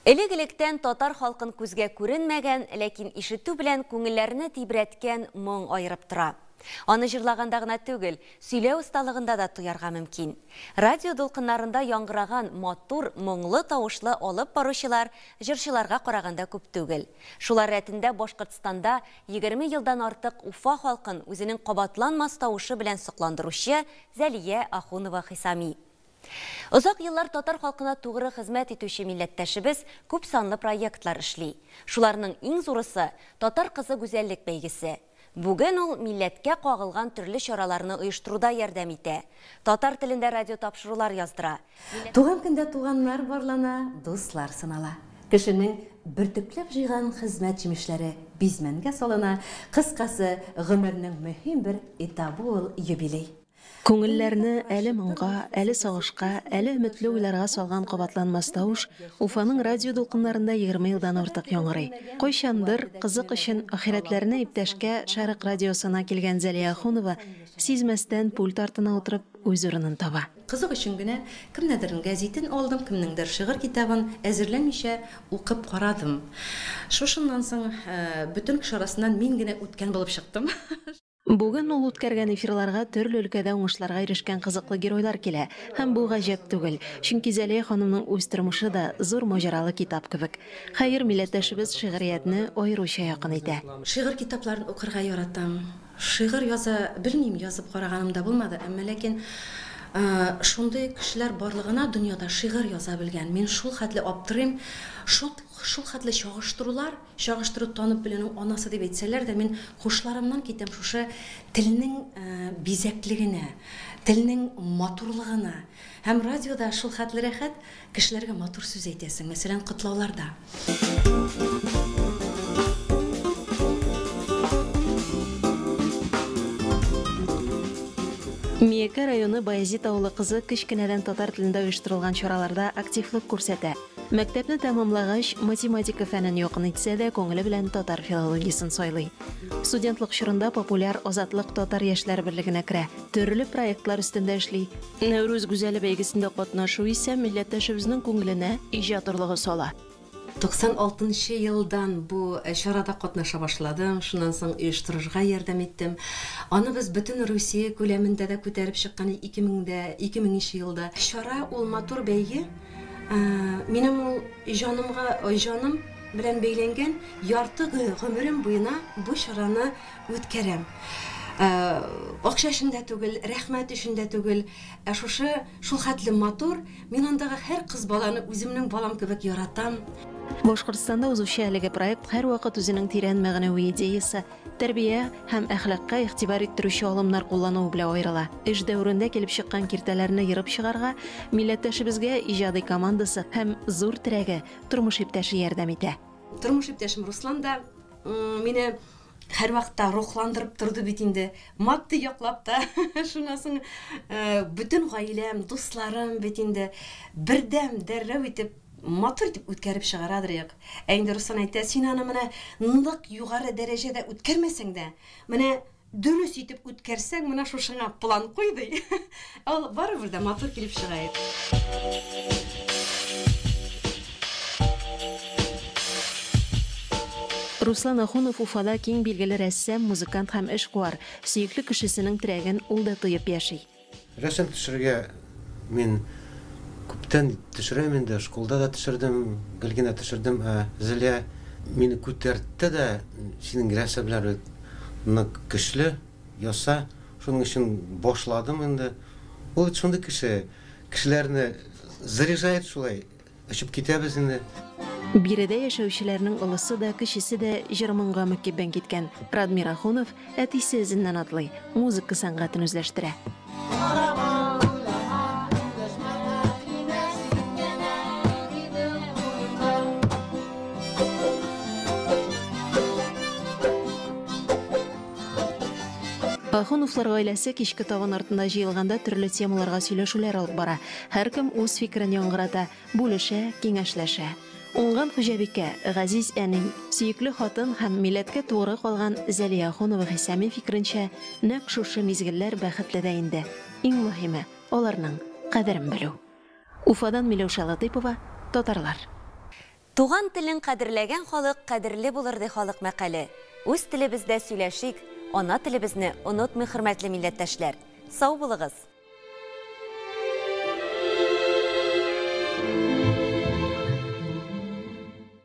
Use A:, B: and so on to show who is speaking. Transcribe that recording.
A: Элек-электән татар халкын күзгә күренмәгән, ләкин ишетү белән күңелләрне тибрәткән моң аерып тора. Аны җырлаганда гына түгел, сөйләү осталыгында да тоярга мөмкин. Радио дулкыннарында яңгыраган матур, моңлы тавышлы алып баручылар җырчыларга караганда күп түгел. Шулар рәтендә Башкортстанда 20 елдан артык Уфа халкын үзенең кабатланмас тавышы белән сокландыручы Зәлия Ахунова-Хисами. Озак еллар татар халкына тугры хезмәт итүче милләттәшебез күп санлы проектлар эшли. Шуларның иң зурысы Татар кызы гүзәллек бәйгесе. Бүген ул милләткә кагылган төрле чараларны оештыруда ярдәм итә. Татар телендә радиотапшырулар яздыра.
B: Туган көндә туганнар барлана, дуслар сынала. Кешенең бөртекләп җыйган хезмәт җимешләре бизмәнгә салына, кыскасы, гомернең мөһим бер этабы ул юбилей.
C: Күңелләрне әле моңга, әле сагышка, әле өметле уйларга салган кабатланмас тавыш Уфаның радио дулкыннарында 20 елдан артык яңгырый. Кайчандыр, кызык өчен, ахирәтләренә иптәшкә Шәрык радиосына килгән Зәлия Ахунова, сизмәстән, пульт артына утырып, үз урынын таба.
B: Кызык өчен генә кемнедер гәзитен алдым, кемнеңдер шигырь китабын әзерләнмичә укып карадым. Шушыннан соң бөтен кеше арасыннан мин генә үткән булып чыктым.
C: Бүген ул үткәргән эфирларга төрле өлкәдә уңышларга ирешкән кызыклы геройлар килә. Һәм бу гаҗәп түгел, чөнки Зәлия ханымның үз тормышы да зур маҗаралы китап кебек. Хәер, милләттәшебез шигъриятне аеруча якын итә.
B: Шигырь китапларын укырга яратам. Шигырь яза белмим, язып караганым да булмады, әмма ләкин шундый кешеләр барлыгына дөньяда шигырь яза белгән. Мин шул хәтле аптырыйм, шул шул хәтле чагыштырулар, Чагыштыру танып белүнең анасы дип әйтсәләр дә, мин һушларымнан китәм шушы телнең бизәклегенә, телнең матурлыгына. Һәм радиода шул хәтле рәхәт, кешеләргә матур сүз әйтәсең, мәсәлән, котлауларда.
C: Миякә районы Баязит авылы кызы кечкенәдән татар телендә оештырылган чараларда активлык күрсәтә. Мәктәпне тәмамлагач, математика фәнен якын итсә дә, күңеле белән татар филологиясен сайлый. Студентлык чорында популяр Азатлык татар яшьләр берлегенә керә, төрле проектлар өстендә эшли. Нәүрүз гүзәле бәйгесендә катнашу исә милләттәшебезнең күңеленә иҗат орлыгы сала.
B: 96 нчы елдан бу чарада катнаша башладым, шуннан соң оештырырга ярдәм иттем. Аны без бөтен Русия күләмендә дә күтәреп чыккан 2000 дә, 2000 нче елда. Чара ул матур бәйге. Минем ул җанымга, җаным белән бәйләнгән ярты гомерем буена бу чараны үткәрәм. Акча өчен дә түгел, рәхмәт өчен дә түгел, ә шушы шул хәтле матур, мин андагы һәр кыз баланы үземнең балам кебек яратам.
C: Башкортстанда узучы әлеге проект һәрвакыт үзенең тирән мәгънәви идеясе, Тәрбия һәм әхлакка игътибар иттерүче алымнар куллануы белән аерыла. Эш дәверендә килеп чыккан киртәләрне ерып чыгарга милләттәшебезгә иҗади командасы һәм зур терәге, тормыш иптәше ярдәм итә.
B: Тормыш иптәшем Руслан да мине һәрвакытта рухландырып торды бит инде. Матди яклап та. Шуннан соң бөтен гаиләм, дусларым бит инде бердәм, дәррәү итеп Матур итеп үткәреп чыгарадыр юк. Ә инде Руслан әйтә, син аны менә нык югары дәрәҗәдә үткәрмәсәң дә, менә дөрес итеп үткәрсәң, менә шушыңа план куй, ди. Ә ул барыбер дә матур килеп чыга.
C: Руслан Ахунов Уфада киң билгеле рәссам, музыкант һәм эшкуар. Сөекле кешесенең терәген ул да тоеп яши.
D: Рәсем төшерергә мин күптән төшерәм инде, школда да төшердем, гел генә төшердем. Ә Зөлия мине күтәртте дә, синең рәсемнәр бит нык көчле, яса. Шуның өчен башладым инде. Ул бит шундый кеше, кешеләрне заряжает шулай. Очып китәбез инде.
C: Биредә яшәүчеләрнең олысы да, кечесе дә җыр-моңга мөкиббән киткән. Радмир Ахунов әтисе эзеннән атлый, музыка сәнгатен үзләштерә. Ахуновлар гаиләсе кичке табын артында җыелганда төрле темаларга сөйләшүләр алып бара. Һәркем үз фикерен яңгырата, бүлешә, киңәшләшә. Уңган хуҗабикә, газиз әни, сөекле хатын һәм милләткә тугры калган Зәлия Ахунова-Хисами фикеренчә, нәкъ шушы мизгелләр бәхетле дә инде. Иң мөһиме, аларның кадерен белү. Уфадан Миләүшә Латыйпова, Татарлар.
A: Туган телен кадерләгән халык кадерле булыр, ди халык мәкале. Үз телебездә сөйләшик, ана телебезне онытмыйк, хөрмәтле милләттәшләр. Сау булыгыз!